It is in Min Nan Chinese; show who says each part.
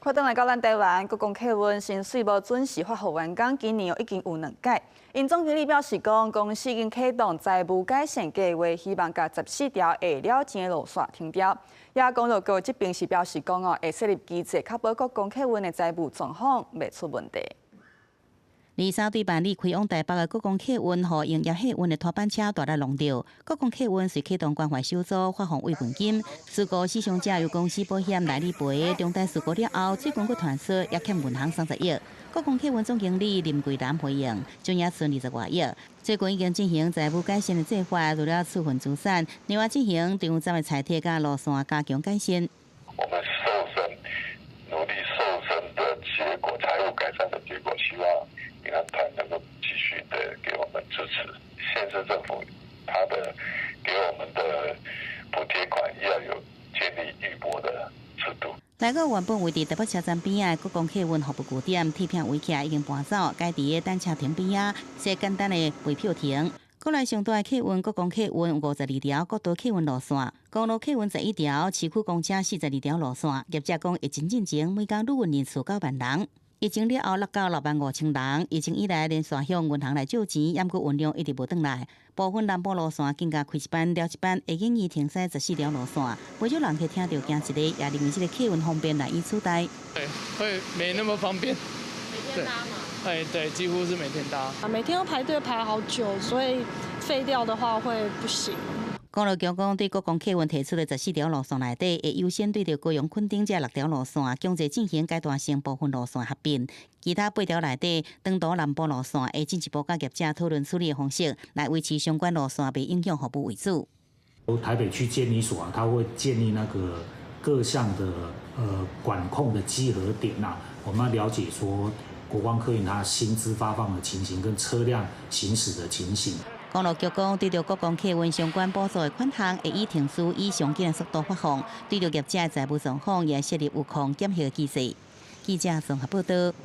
Speaker 1: 看轉來到咱台灣，國光客運薪水無準時發予員工，今年已經有兩擺。𪜶總經理表示講，公司已經啟動財務改善計劃，希望共14條會了錢的路線停掉。也公路局這邊是表示講哦，會設立機制，確保國光客運的財務狀況袂出問題。
Speaker 2: 二三對辦理開往台北的國光客運和營業客運的拖板車大力弄著，國光客運隨啟動關懷小組發放慰問金，事故死傷者由公司保險來理賠。重大事故了後，最近閣傳出也欠銀行30億。國光客運總經理林桂南回應，總也剩20外億。最近已經進行財務改善的計劃，除了處分資產，另外進行場站的採鐵佮路線加強改善。
Speaker 3: 我們瘦身，努力瘦身的結果，財務改善的結果，希望銀行團能夠繼續的給我們支持。縣市政府，他的給我們的補貼款要有建立預撥的制度。
Speaker 2: 來個原本位佇台北車站邊仔的國光客運服務據點，鐵片圍起來已經搬走，改佇個等車亭邊仔設簡單的賣票亭。國內上大的客運國光客運有52條國道客運路線，公路客運11條，市區公車42條路線。業者講疫情進前，每工旅運人次9萬人。疫情了後落到6萬5千人，疫情以來連續向銀行來借錢，猶閣運量一直無轉來。部分南部路線更加開一班了一班，會建議停駛14條路線。不少人客聽著驚一个，也認為這个客運方便難以取代。
Speaker 4: 對，會沒那麼方便。
Speaker 5: 每天搭嗎？
Speaker 4: 哎，對，幾乎是每天搭。
Speaker 5: 啊，每天都排隊排好久，所以廢掉的話會不行。
Speaker 2: 公路局講，對國光客運提出的14條路線內底，會優先對著高雄墾丁這六條路線強制進行階段性部分路線合併，其他八條內底長途南部路線會進一步佮業者討論處理的方式，來維持相關路線袂影響服務為主。
Speaker 6: 台北區監理所啊，他會建立那個各項的管控的稽核點啊，我們要了解說國光客運它薪資發放的情形跟車輛行駛的情形。
Speaker 2: 公路局講，對著國光客運相關補助的款項，會依程序以上緊的速度發放；對著業者的財務狀況，也設立有控檢核機制。記者綜合報道。